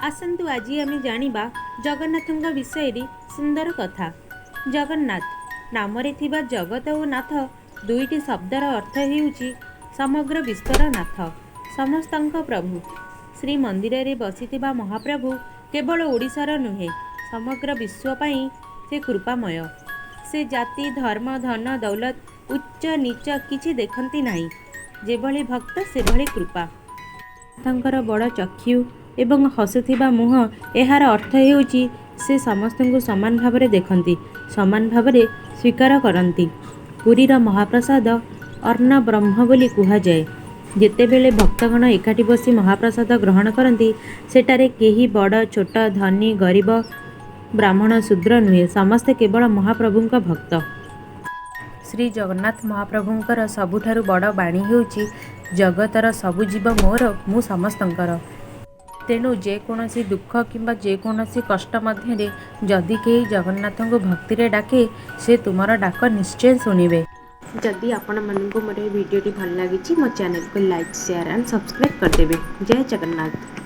ଆସନ୍ତୁ, ଆଜି ଆମେ ଜାଣିବା ଜଗନ୍ନାଥଙ୍କ ବିଷୟରେ ସୁନ୍ଦର କଥା। ଜଗନ୍ନାଥ ନାମରେ ଥିବା ଜଗତ ଓ ନାଥ ଦୁଇଟି ଶବ୍ଦର ଅର୍ଥ ହେଉଛି ସମଗ୍ର ବିଶ୍ୱର ନାଥ, ସମସ୍ତଙ୍କ ପ୍ରଭୁ। ଶ୍ରୀମନ୍ଦିରରେ ବସିଥିବା ମହାପ୍ରଭୁ କେବଳ ଓଡ଼ିଶାର ନୁହେଁ, ସମଗ୍ର ବିଶ୍ୱ ପାଇଁ ସେ କୃପାମୟ। ସେ ଜାତି, ଧର୍ମ, ଧନ ଦୌଲତ, ଉଚ୍ଚ ନୀଚ କିଛି ଦେଖନ୍ତି ନାହିଁ। ଯେଭଳି ଭକ୍ତ, ସେଭଳି କୃପା। ତାଙ୍କର ବଡ଼ ଚକ୍ଷୁ ଏବଂ ହସୁଥିବା ମୁହଁ, ଏହାର ଅର୍ଥ ହେଉଛି ସେ ସମସ୍ତଙ୍କୁ ସମାନ ଭାବରେ ଦେଖନ୍ତି, ସମାନ ଭାବରେ ସ୍ୱୀକାର କରନ୍ତି। ପୁରୀର ମହାପ୍ରସାଦ ଅନ୍ନ ବ୍ରହ୍ମ ବୋଲି କୁହାଯାଏ। ଯେତେବେଳେ ଭକ୍ତଗଣ ଏକାଠି ବସି ମହାପ୍ରସାଦ ଗ୍ରହଣ କରନ୍ତି, ସେଠାରେ କେହି ବଡ଼ ଛୋଟ, ଧନୀ ଗରିବ, ବ୍ରାହ୍ମଣ ଶୂଦ୍ର ନୁହେଁ, ସମସ୍ତେ କେବଳ ମହାପ୍ରଭୁଙ୍କ ଭକ୍ତ। ଶ୍ରୀ ଜଗନ୍ନାଥ ମହାପ୍ରଭୁଙ୍କର ସବୁଠାରୁ ବଡ଼ ବାଣୀ ହେଉଛି, ଜଗତର ସବୁ ଜୀବ ମୋର, ମୁଁ ସମସ୍ତଙ୍କର। ତେଣୁ ଯେକୌଣସି ଦୁଃଖ କିମ୍ବା ଯେକୌଣସି କଷ୍ଟ ମଧ୍ୟରେ ଯଦି କେହି ଜଗନ୍ନାଥଙ୍କୁ ଭକ୍ତିରେ ଡାକେ, ସେ ତୁମର ଡାକ ନିଶ୍ଚୟ ଶୁଣିବେ। ଯଦି ଆପଣମାନଙ୍କୁ ମୋର ଏହି ଭିଡ଼ିଓଟି ଭଲ ଲାଗିଛି, ମୋ ଚ୍ୟାନେଲକୁ ଲାଇକ୍, ସେୟାର ଆଣ୍ଡ ସବସ୍କ୍ରାଇବ୍ କରିଦେବେ। ଜୟ ଜଗନ୍ନାଥ।